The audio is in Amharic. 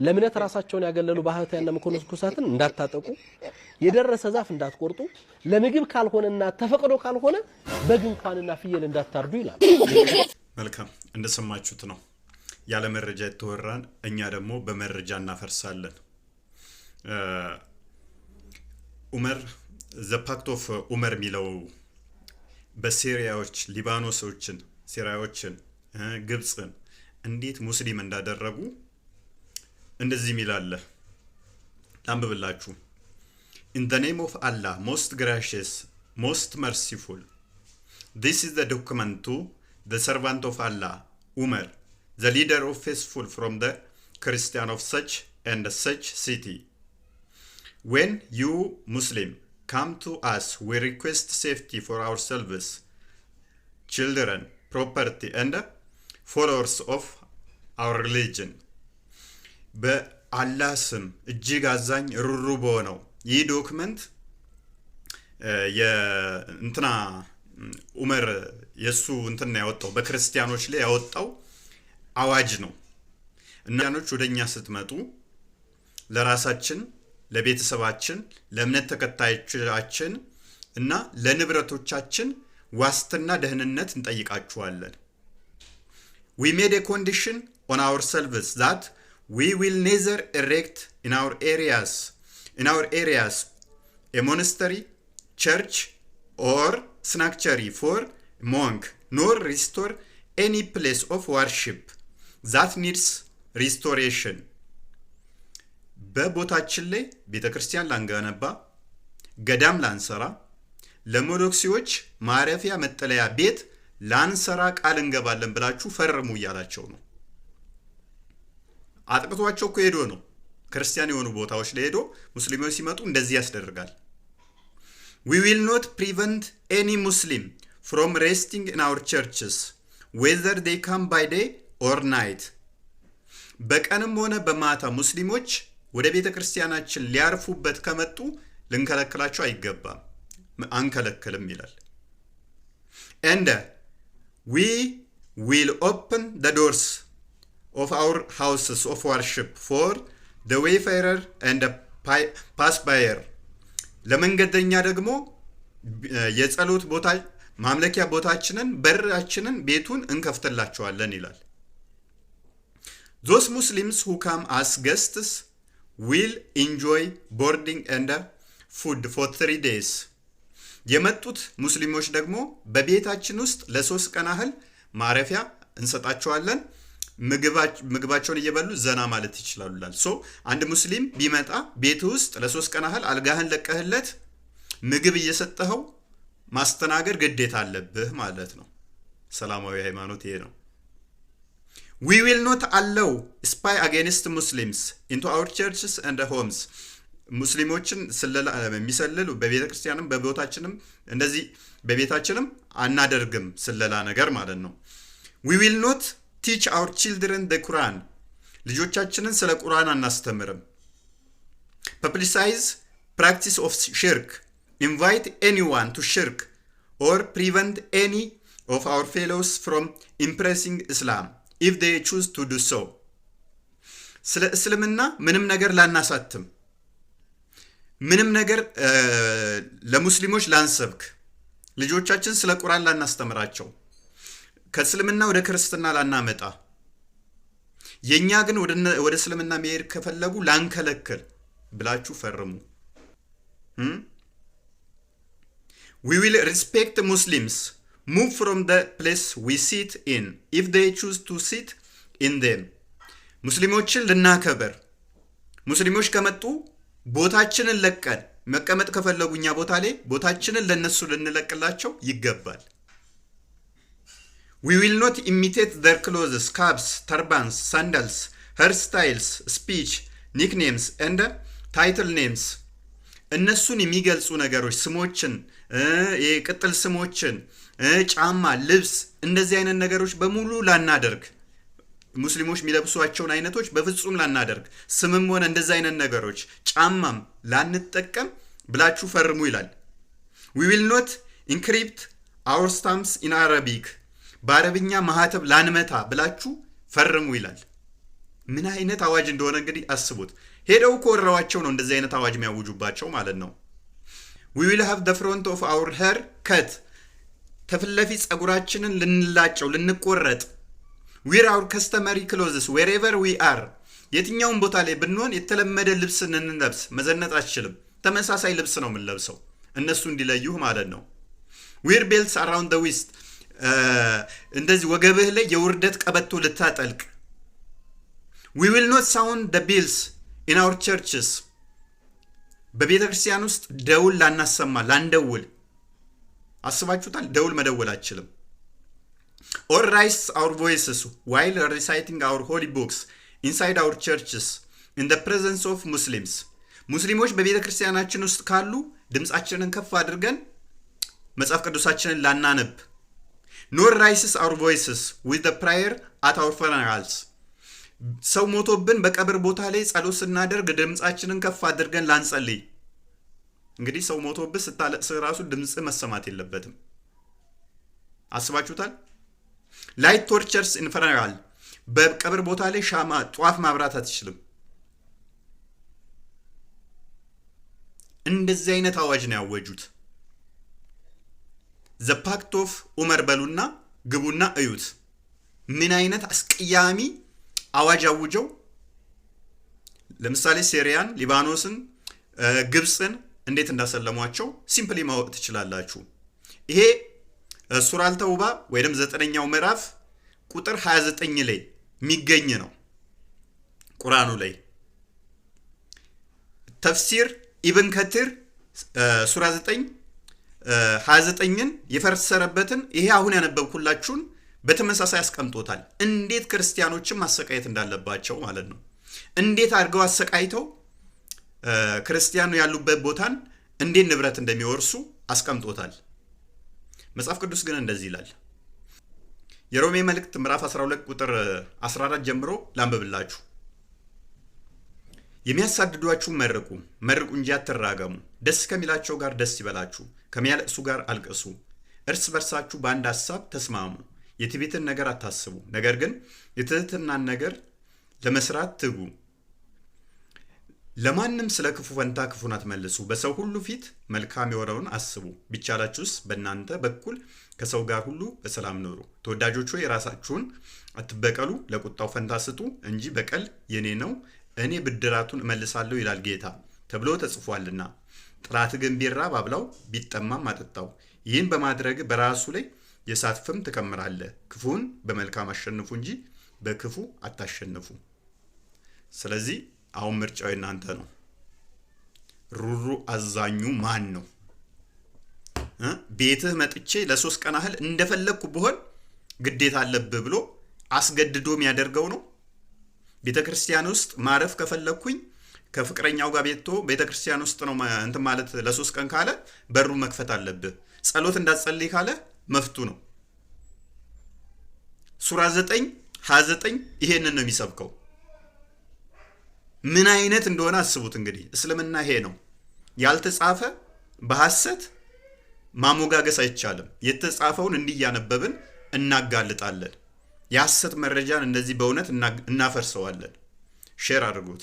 ለእምነት ራሳቸውን ያገለሉ ባህታውያንና መነኮሳትን እንዳታጠቁ፣ የደረሰ ዛፍ እንዳትቆርጡ፣ ለምግብ ካልሆነና ተፈቅዶ ካልሆነ በግ እንኳንና ፍየል እንዳታርዱ ይላል። መልካም፣ እንደሰማችሁት ነው። ያለ መረጃ የተወራን እኛ ደግሞ በመረጃ እናፈርሳለን። ኡመር፣ the Pact of ኡመር የሚለው በሲሪያዎች፣ ሊባኖሶችን፣ ሲሪያዎችን፣ ግብፅን እንዴት ሙስሊም እንዳደረጉ እንደዚህ የሚል አለ። ላንብብላችሁ። "In the name of Allah, most gracious, most merciful. This is the document to the servant of Allah, Umar, the leader of faithful, from the Christian of such and such city. When you Muslim come to us, we request safety for ourselves, children, property and followers of our religion." በአላህ ስም እጅግ አዛኝ ሩህሩህ በሆነው። ይህ document የእንትና ኡመር የእሱ እንትና ያወጣው፣ በክርስቲያኖች ላይ ያወጣው አዋጅ ነው። እና ክርስቲያኖች ወደ እኛ ስትመጡ ለራሳችን፣ ለቤተሰባችን፣ ለእምነት ተከታዮቻችን እና ለንብረቶቻችን ዋስትና ደህንነት እንጠይቃችኋለን። "We made a condition on ourselves that we will neither erect in our areas a monastery, church or sanctuary for monk, nor restore any place of worship that needs restoration." በቦታችን ላይ ቤተ ክርስቲያን ላንገነባ፣ ገዳም ላንሰራ፣ ለመነኩሴዎች ማረፊያ መጠለያ ቤት ላንሰራ ቃል እንገባለን ብላችሁ ፈርሙ እያላቸው ነው። አጥቅቷቸው እኮ ሄዶ ነው። ክርስቲያን የሆኑ ቦታዎች ላይ ሄዶ ሙስሊሞች ሲመጡ እንደዚህ ያስደርጋል። "We will not prevent any Muslim from resting in our churches, whether they come by day or night." በቀንም ሆነ በማታ ሙስሊሞች ወደ ቤተ ክርስቲያናችን ሊያርፉበት ከመጡ ልንከለክላቸው አይገባም፣ አንከለክልም ይላል። "And we will open the doors of our houses of worship for the wayfarer and passerby." ለመንገደኛ ደግሞ የጸሎት ቦታ ማምለኪያ ቦታችንን፣ በራችንን፣ ቤቱን እንከፍትላቸዋለን ይላል። "Those Muslims who come as guests will enjoy boarding and food for 3 days." የመጡት ሙስሊሞች ደግሞ በቤታችን ውስጥ ለ3 ቀን ያህል ማረፊያ እንሰጣቸዋለን። ምግባቸውን እየበሉ ዘና ማለት ይችላሉ ይላል። So አንድ ሙስሊም ቢመጣ ቤት ውስጥ ለ3 ቀን ያህል አልጋህን ለቀህለት ምግብ እየሰጠኸው ማስተናገድ ግዴታ አለብህ ማለት ነው። ሰላማዊ ሃይማኖት ይሄ ነው። "We will not allow spy against Muslims into our churches and homes." ሙስሊሞችን ስለላ የሚሰልሉ በቤተ ክርስቲያንም በቦታችንም እንደዚህ በቤታችንም አናደርግም፣ ስለላ ነገር ማለት ነው። "We will not teach our children the Quran." ልጆቻችንን ስለ ቁርአን አናስተምርም። "Publicize practice of shirk, invite anyone to shirk or prevent any of our fellows from embracing Islam if they choose to do so." ስለ እስልምና ምንም ነገር ላናሳትም፣ ምንም ነገር ለሙስሊሞች ላንሰብክ፣ ልጆቻችን ስለ ቁርአን ላናስተምራቸው፣ ከእስልምና ወደ ክርስትና ላናመጣ፣ የእኛ ግን ወደ እስልምና መሄድ ከፈለጉ ላንከለክል ብላችሁ ፈርሙ። "We will respect Muslims move from the place we sit in if they choose to sit in them." ሙስሊሞችን ልናከብር፣ ሙስሊሞች ከመጡ ቦታችንን ለቀን መቀመጥ ከፈለጉ እኛ ቦታ ላይ ቦታችንን ለነሱ ልንለቅላቸው ይገባል። "We will not imitate their clothes, caps, turbans, sandals, hairstyles, speech, nicknames and title names." እነሱን የሚገልጹ ነገሮች፣ ስሞችን፣ የቅጥል ስሞችን፣ ጫማ፣ ልብስ፣ እንደዚህ አይነት ነገሮች በሙሉ ላናደርግ፣ ሙስሊሞች የሚለብሷቸውን አይነቶች በፍጹም ላናደርግ፣ ስምም ሆነ እንደዚህ አይነት ነገሮች፣ ጫማም ላንጠቀም ብላችሁ ፈርሙ ይላል። "We will not encrypt our stamps in Arabic." በአረብኛ ማህተብ ላንመታ ብላችሁ ፈርሙ ይላል። ምን አይነት አዋጅ እንደሆነ እንግዲህ አስቡት። ሄደው እኮ ወረዋቸው ነው እንደዚህ አይነት አዋጅ የሚያውጁባቸው ማለት ነው። We will have the front of our hair cut፣ ከፊት ለፊት ጸጉራችንን ልንላጨው፣ ልንቆረጥ። Wear our customary clothes wherever we are፣ የትኛውን ቦታ ላይ ብንሆን የተለመደ ልብስ እንንለብስ። መዘነጥ አትችልም። ተመሳሳይ ልብስ ነው የምንለብሰው እነሱ እንዲለዩህ ማለት ነው። Wear belts around the waist፣ እንደዚህ ወገብህ ላይ የውርደት ቀበቶ ልታጠልቅ። We will not sound the bells in our churches፣ በቤተ ክርስቲያን ውስጥ ደውል ላናሰማ፣ ላንደውል። አስባችሁታል? ደውል መደወል አትችልም። Or raise our voices while reciting our holy books inside our churches in the presence of Muslims፣ ሙስሊሞች በቤተ ክርስቲያናችን ውስጥ ካሉ ድምፃችንን ከፍ አድርገን መጽሐፍ ቅዱሳችንን ላናነብ። Nor raise our voices with prayer at our funerals፣ ሰው ሞቶብን በቀብር ቦታ ላይ ጸሎት ስናደርግ ድምፃችንን ከፍ አድርገን ላንጸልይ። እንግዲህ ሰው ሞቶብህ ስታለቅስ ራሱ ድምፅ መሰማት የለበትም። አስባችሁታል? Light torches in funeral፣ በቀብር ቦታ ላይ ሻማ ጧፍ ማብራት አትችልም። እንደዚህ አይነት አዋጅ ነው ያወጁት። The Pact of ኡመር በሉና ግቡና እዩት። ምን አይነት አስቀያሚ አዋጅ አውጀው፣ ለምሳሌ ሴሪያን፣ ሊባኖስን፣ ግብፅን እንዴት እንዳሰለሟቸው simply ማወቅ ትችላላችሁ። ይሄ ሱራ አልተውባ ወይም 9ኛው ምዕራፍ ቁጥር 29 ላይ የሚገኝ ነው። ቁርአኑ ላይ ተፍሲር ኢብን ከቲር ሱራ 9 29ን የፈሰረበትን ይሄ አሁን ያነበብኩላችሁን በተመሳሳይ አስቀምጦታል። እንዴት ክርስቲያኖችን ማሰቃየት እንዳለባቸው ማለት ነው። እንዴት አድርገው አሰቃይተው ክርስቲያኑ ያሉበት ቦታን እንዴት ንብረት እንደሚወርሱ አስቀምጦታል። መጽሐፍ ቅዱስ ግን እንደዚህ ይላል። የሮሜ መልእክት ምዕራፍ 12 ቁጥር 14 ጀምሮ ላንብብላችሁ። የሚያሳድዷችሁ መርቁ፣ መርቁ እንጂ አትራገሙ። ደስ ከሚላቸው ጋር ደስ ይበላችሁ፣ ከሚያለቅሱ ጋር አልቅሱ። እርስ በርሳችሁ በአንድ ሀሳብ ተስማሙ። የትዕቢትን ነገር አታስቡ፣ ነገር ግን የትህትናን ነገር ለመስራት ትጉ። ለማንም ስለ ክፉ ፈንታ ክፉን አትመልሱ። በሰው ሁሉ ፊት መልካም የሆነውን አስቡ። ቢቻላችሁስ በእናንተ በኩል ከሰው ጋር ሁሉ በሰላም ኑሩ። ተወዳጆች ሆይ፣ ራሳችሁን አትበቀሉ፣ ለቁጣው ፈንታ ስጡ እንጂ በቀል የኔ ነው፣ እኔ ብድራቱን እመልሳለሁ ይላል ጌታ ተብሎ ተጽፏልና። ጠላትህ ግን ቢራብ አብላው፣ ቢጠማም አጠጣው። ይህን በማድረግ በራሱ ላይ የእሳት ፍም ትከምራለህ። ክፉን በመልካም አሸንፉ እንጂ በክፉ አታሸንፉ። ስለዚህ አሁን ምርጫው የእናንተ ነው። ሩሩ አዛኙ ማን ነው? ቤትህ መጥቼ ለ3 ቀን ያህል እንደፈለግኩ ብሆን ግዴታ አለብህ ብሎ አስገድዶ የሚያደርገው ነው? ቤተ ክርስቲያን ውስጥ ማረፍ ከፈለግኩኝ ከፍቅረኛው ጋር ቤቶ ቤተ ክርስቲያን ውስጥ ነው እንትን ማለት ለ3 ቀን ካለ በሩ መክፈት አለብህ። ጸሎት እንዳትጸልይ ካለ መፍቱ ነው። ሱራ 9 29 ይሄንን ነው የሚሰብከው። ምን አይነት እንደሆነ አስቡት። እንግዲህ እስልምና ይሄ ነው። ያልተጻፈ በሐሰት ማሞጋገስ አይቻልም። የተጻፈውን እንዲህ እያነበብን እናጋልጣለን። የሐሰት መረጃን እንደዚህ በእውነት እናፈርሰዋለን። Share አድርጉት።